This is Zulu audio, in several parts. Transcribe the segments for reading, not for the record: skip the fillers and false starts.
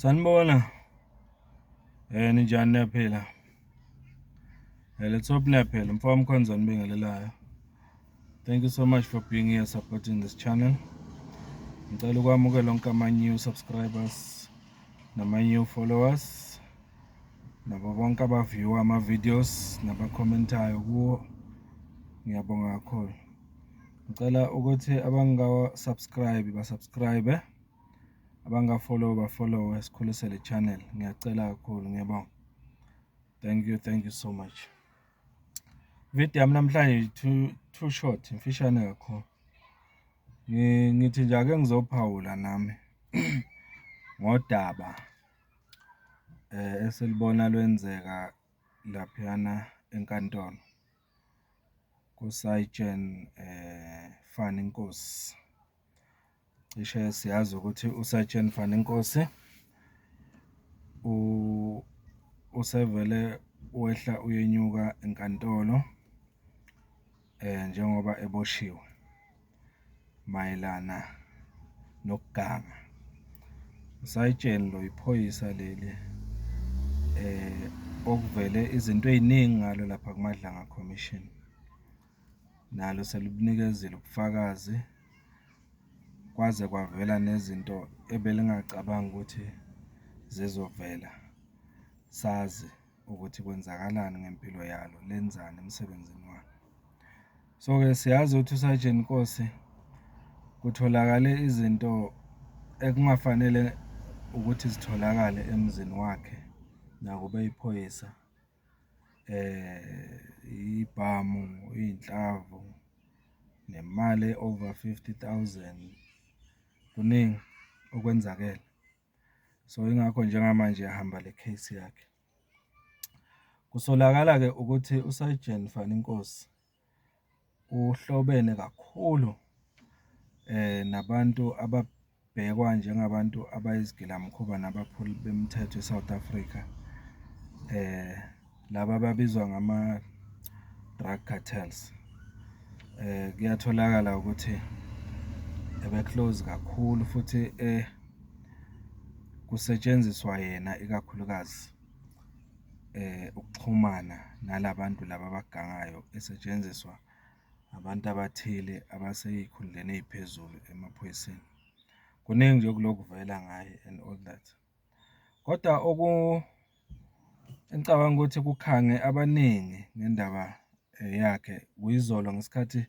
Sanibona. Ninjani, niyaphila? Let's hope niyaphila. Mfowethu Mkhonza nibingelelayo. Thank you so much for being here, supporting this channel. Ngicela ukwamukela onke ama-new subscribers nama-new followers nabo bonke aba-view ama-videos nabakhomentayo kuwo. Ngiyabonga kakhulu. Ngicela ukuthi abangaka-subscribe ba-subscribe, abanga-follow ba-follow, sikhulise le channel. Ngiyacela kakhulu, ngiyabonga. Thank you, thank you so much. Video yami namhlanje too short, imfishane kakhulu. Ngithi nje ake ngizophawula nami ngodaba esilibona lwenzeka laphayana enkantolo ku-Sergeant Fani Nkosi. Cishe siyazi ukuthi u-Sergeant Fani Nkosi usevele wehla uyenyuka enkantolo njengoba eboshiwe mayelana nokuganga. Usayitsheni lo, iphoyisa leli okuvele izinto ey'ningi ngalo lapha kuMadlanga Commission. Nalo selibunikezile ubufakazi, kwaze kwavela nezinto ebelingacabangi ukuthi zizovela. Sazi ukuthi kwenzakalani ngempilo yalo, lenzani emsebenzini walo. So-ke siyazi ukuthi uSergeant Nkosi kutholakale izinto ekungafanele ukuthi zitholakale emzini wakhe nakuba eyiphoyisa. Iy'bhamu, iy'nhlavu nemali e-over 50,000, kuningi okwenzakele. So, yingakho njengamanje ehamba le case yakhe. Kusolakala-ke ukuthi u-Sergeant Fani Nkosi uhlobene kakhulu nabantu ababhekwa njengabantu abayizigilamkhuba nabaphuli bemithetho e-South Africa, laba ababizwa ngama-drug cartels. Kuyatholakala ukuthi ebe-close kakhulu futhi kusetshenziswa yena ikakhulukazi ukuxhumana nalabantu laba abagangayo, esetshenziswa abantu abathile abasey'khundleni ey'phezulu emaphoyiseni. Kuningi nje okulokhu kuvela ngaye and all that. Kodwa engicabanga ukuthi kukhange abaningi ngendaba yakhe kuyizolo ngesikhathi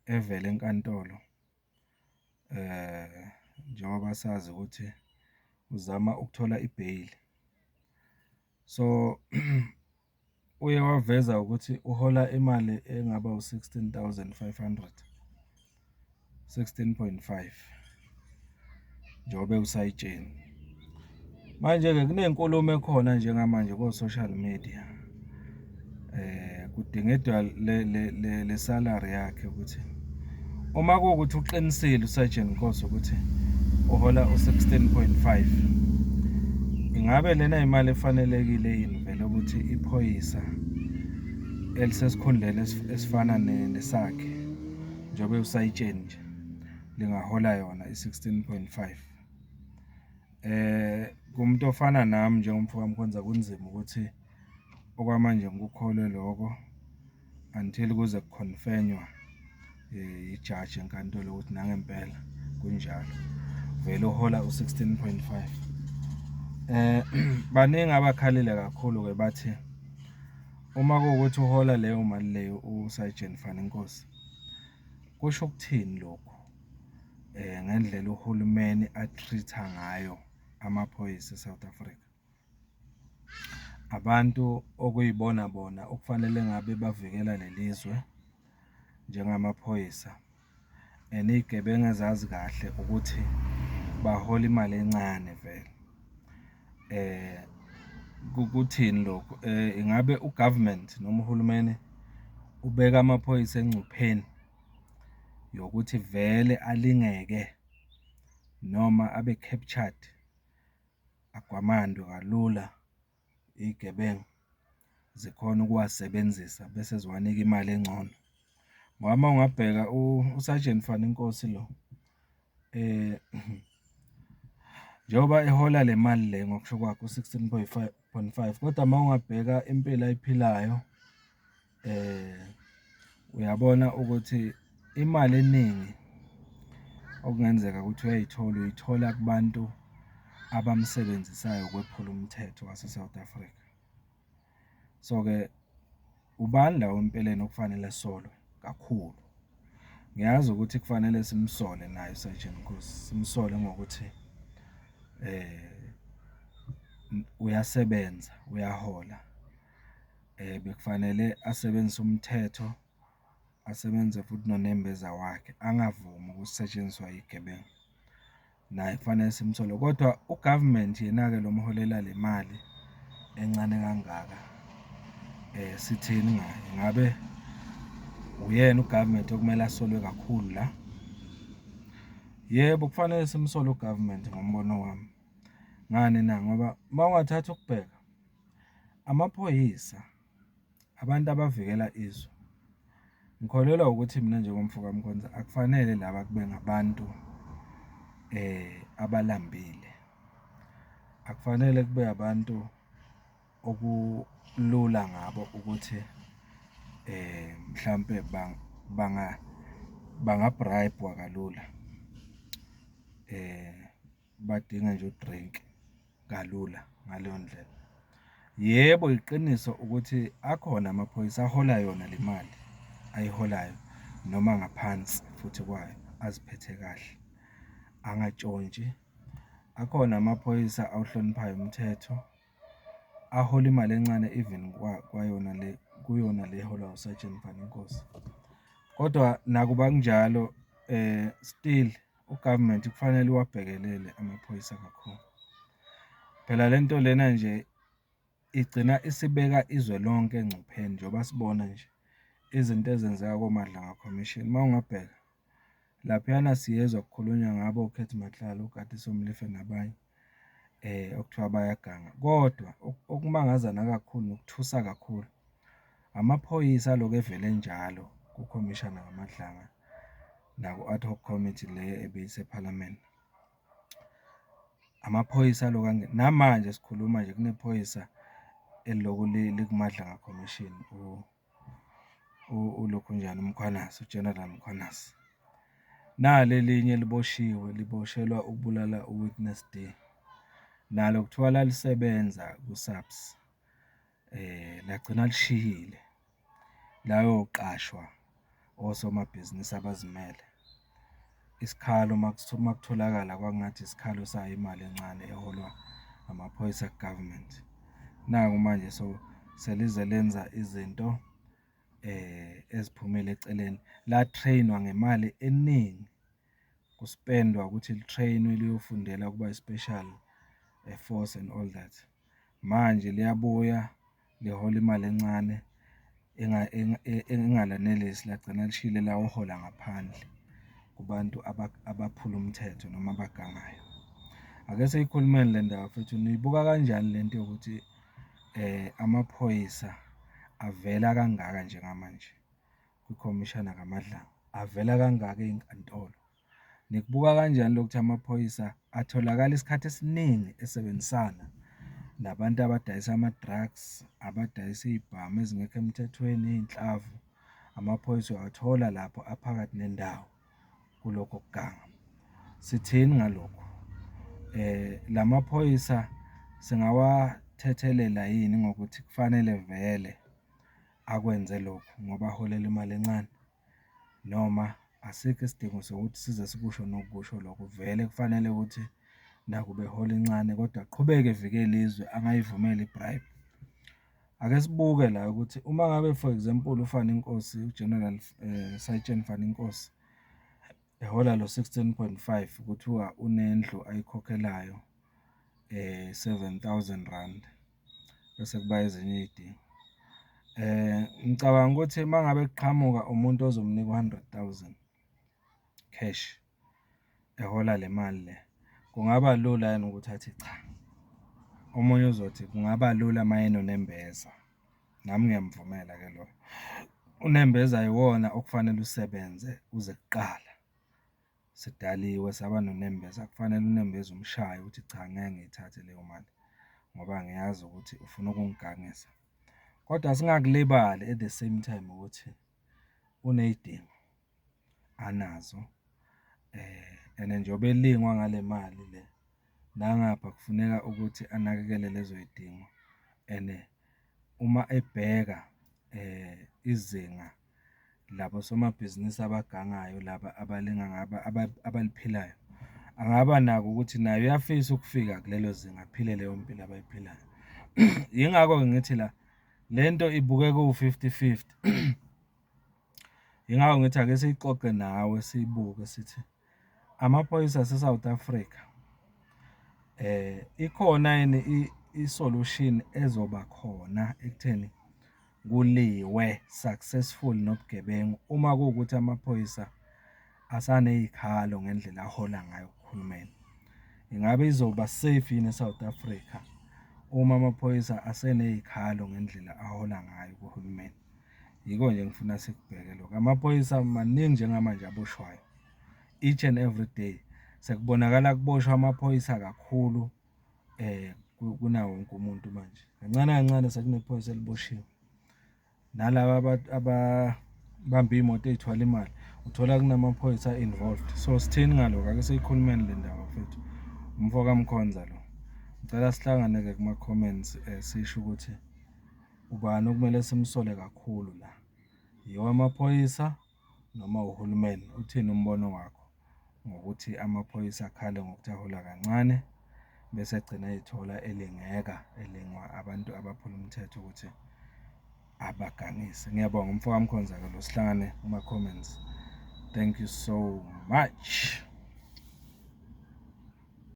evela enkantolo, njengoba sazi ukuthi uzama ukuthola ibheyili. So, uye waveza ukuthi uhola imali engaba u-16,500, 16.5, njengoba ewusayitsheni. Manje-ke kunenkulumo ekhona njengamanje ko-social media, kudingidwa le salary yakhe ukuthi uma kuwukuthi uqinisile uSergeant Nkosi ukuthi uhola u-16.5, ingabe lena imali efanelekile yini vele ukuthi iphoyisa elisesikhundleni esifana nesakhe, njengoba ewusayitsheni nje, lingahola yona i-16.5? Kumuntu ofana nami njengomfo kaMkhonza kunzima ukuthi okwamanje ngikukholwe lokho until kuze ku-confirm-wa ijaji enkantolo ukuthi nangempela kunjalo, vele uhola u-16.5. Baningi abakhalile kakhulu-ke bathi uma kuwukuthi uhola leyo mali leyo u-Sergeant Fani Nkosi, kusho ukuthini lokhu ngendlela uhulumeni a-treat-a ngayo amaphoyisa e-South Africa? Abantu okuyibona bona okufanele ngabe bavikela lelizwe njengamaphoyisa and iy'gebengu ezazi kahle ukuthi bahola imali encane vele. Kuthini lokhu? Ingabe u-government noma uhulumeni ubeka amaphoyisa engcupheni yokuthi vele alingeke noma abe captured, agwamandwe kalula iy'gebengu zikhone ukuwasebenzisa bese ziwanika imali engcono? Ngoba uma ungabheka u-Sergeant Fani Nkosi lo, Njengoba ehola le mali le ngokusho kwakhe u-sixteen point five, point five, kodwa uma ungabheka impilo ayiphilayo uyabona ukuthi imali eningi okungenzeka ukuthi uyayithola, uyithola kubantu abamsebenzisayo ukwephula umthetho wase-South Africa. So-ke, ubani la empeleni okufanele asolwe kakhulu? Ngiyazi ukuthi kufanele simsole naye u-Sergeant Nkosi, simsole ngokuthi uyasebenza, uyahola, bekufanele asebenzise umthetho, asebenze futhi nonembeza wakhe, angavumi ukusetshenziswa yigebengu. Naye kufanele simsole, kodwa u-government yena-ke lo omholela le mali encane kangaka, sithini ngaye? Ngabe uyena u-government okumele asolwe kakhulu la? Yebo, kufanele simsole u-government ngombono wami. Ngani na? Ngoba uma ungathatha ukubheka, amaphoyisa abantu abavikela izwe. Ngikholelwa ukuthi mina njengomfo kaMkhonza, akufanele laba kube ngabantu abalambile, akufanele kube abantu okulula ngabo ukuthi mhlampe banga-bribe-wa kalula, badinga nje u-drink kalula ngaleyo ndlela. Yebo, yiqiniso ukuthi akhona amaphoyisa ahola yona le mali ayiholayo noma ngaphansi futhi kwayo, aziphethe kahle, angatshontshi. Akhona amaphoyisa awuhloniphayo umthetho, ahola imali encane even kwayona le, kuyona le eholwa u-Sergeant Fannie Nkosi. Kodwa nakuba kunjalo still u-government kufanele uwabhekelele amaphoyisa kakhulu. Phela lento lena nje igcina isibeka izwe lonke engcupheni, njengoba sibona nje izinto ezenzeka koMadlanga Commission. Uma ungabheka laphayana siyezwa kukhulunywa ngabo o-Cat Matlala, o-Gatiso Molefe nabanye okuthiwa bayaganga, kodwa okumangaza nakakhulu nokuthusa kakhulu, amaphoyisa alokhu evele njalo kukhomishana kaMadlanga naku-ad hoc committee le ebeyisephalamende. Amaphoyisa aloku namanje sikhuluma nje kunephoyisa eliloku likuMadlanga Commission, ulokhunjani, uMkhwanazi, u-General Mkhwanazi. Nali elinye eliboshiwe, liboshelwa ukubulala u-Witness D, nalo kuthiwa lalisebenza ku-SAPS, lagcina lishiyile layoqashwa osomabhizinisi abazimele. Isikhalo uma kutholakala kwakungathi isikhalo sayo imali encane eholwa amaphoyisa ka-government. Naku manje selize lenza izinto eziphumile eceleni, la-train-wa ngemali eningi, kuspendwa ukuthi li-train-we liyofundela ukuba i-special force and all that. Manje liyabuya lihola imali encane engalanelisi, lagcina lishiyile layohola ngaphandle kubantu abaphula umthetho noma abagangayo. Ake siyikhulumeni le ndaba bafethu, niyibuka kanjani lento yokuthi amaphoyisa avela kangaka njengamanje kwikhomishana kaMadlanga, avela kangaka eyinkantolo? Nikubuka kanjani lokhu ukuthi amaphoyisa atholakala isikhathi esiningi esebenzisana nabantu abadayisa ama-drugs, abadayisa iy'bhamu ezingekho emthethweni, iy'nhlavu, amaphoyisa uyawathola lapho aphakathi nendawo kulokho kuganga. Sithini ngalokhu? La maphoyisa singawathethelela yini ngokuthi kufanele vele akwenze lokhu ngoba aholela imali encane, noma asikho isidingo sokuthi size sikusho nokukusho lokho, vele kufanele ukuthi nakuba ehola incane kodwa aqhubeke evikele izwe, angayivumeli i-bribe? Ake sibuke la ukuthi uma ngabe, for example, uFani Nkosi, u-General Sayitsheni Fannie Nkosi, ehola lo sixteen point five, kuthiwa unendlu ayikhokhelayo 7,000 rand, bese kuba ezinye iy'dingo. Ngicabanga ukuthi uma ngabe kuqhamuka umuntu ozomnika u-hundred thousand cash, ehola le mali le, kungaba lula yini ukuthi athi cha? Omunye uzothi kungaba lula uma enonembeza, nami ngiyamvumela-ke lokho. Unembeza yiwona okufanele usebenze uze kuqala. Sidaliwe saba nonembeza, akufanele unembeza umshaye uthi cha, ngeke ngiyithathe leyo mali ngoba ngiyazi ukuthi ufuna ukungigangisa. Kodwa singakulibali at the same time ukuthi uney'dingo anazo and njengoba elingwa ngale mali le, nangapha kufuneka ukuthi anakekele lezo y'dingo and uma ebheka izinga labo osomabhizinisi abagangayo laba abalinga ngabo abaliphilayo, angaba nako ukuthi naye uyafisa ukufika kulelo zinga, aphile leyo mpilo abayiphilayo. Yingakho-ke ngithi la, lento ibukeka iwu-fifty fifty. Yingakho ngithi ake siyixoxe nawe siyibuke sithi, amaphoyisa ase-South Africa ikhona yini i-solution ezoba khona ekutheni kuliwe successful nobugebengu uma kuwukuthi amaphoyisa asaney'khalo ngendlela ahola ngayo kuhulumeni? Ingabe izoba safe yini e-South Africa uma amaphoyisa aseney'khalo ngendlela ahola ngayo kuhulumeni? Yiko nje engifuna sikubheke lokho. Amaphoyisa maningi njengamanje aboshwayo, each and every day. Sekubonakala kuboshwa amaphoyisa kakhulu kunawo wonke umuntu manje. Kancane kancane sekunephoyisa eliboshiwe. Nalaba ababamba iy'moto ey'thwala imali, uthola kunamaphoyisa a-involved. So, sithini ngalokho? Ake siyikhulumeni le ndaba bafethu. Umfo kaMkhonza lo. Ngicela sihlangane-ke kuma-comments sisho ukuthi ubani okumele simsole kakhulu la, yiwo amaphoyisa noma uhulumeni? Uthini umbono wakho ngokuthi amaphoyisa akhale ngokuthi ahola kancane bese egcina ey'thola elingeka, elingwa abantu abaphula umthetho ukuthi abagangise? Ngiyabonga, umfo kaMkhonza-ke lo, sihlangane kuma-comments. Thank you so much.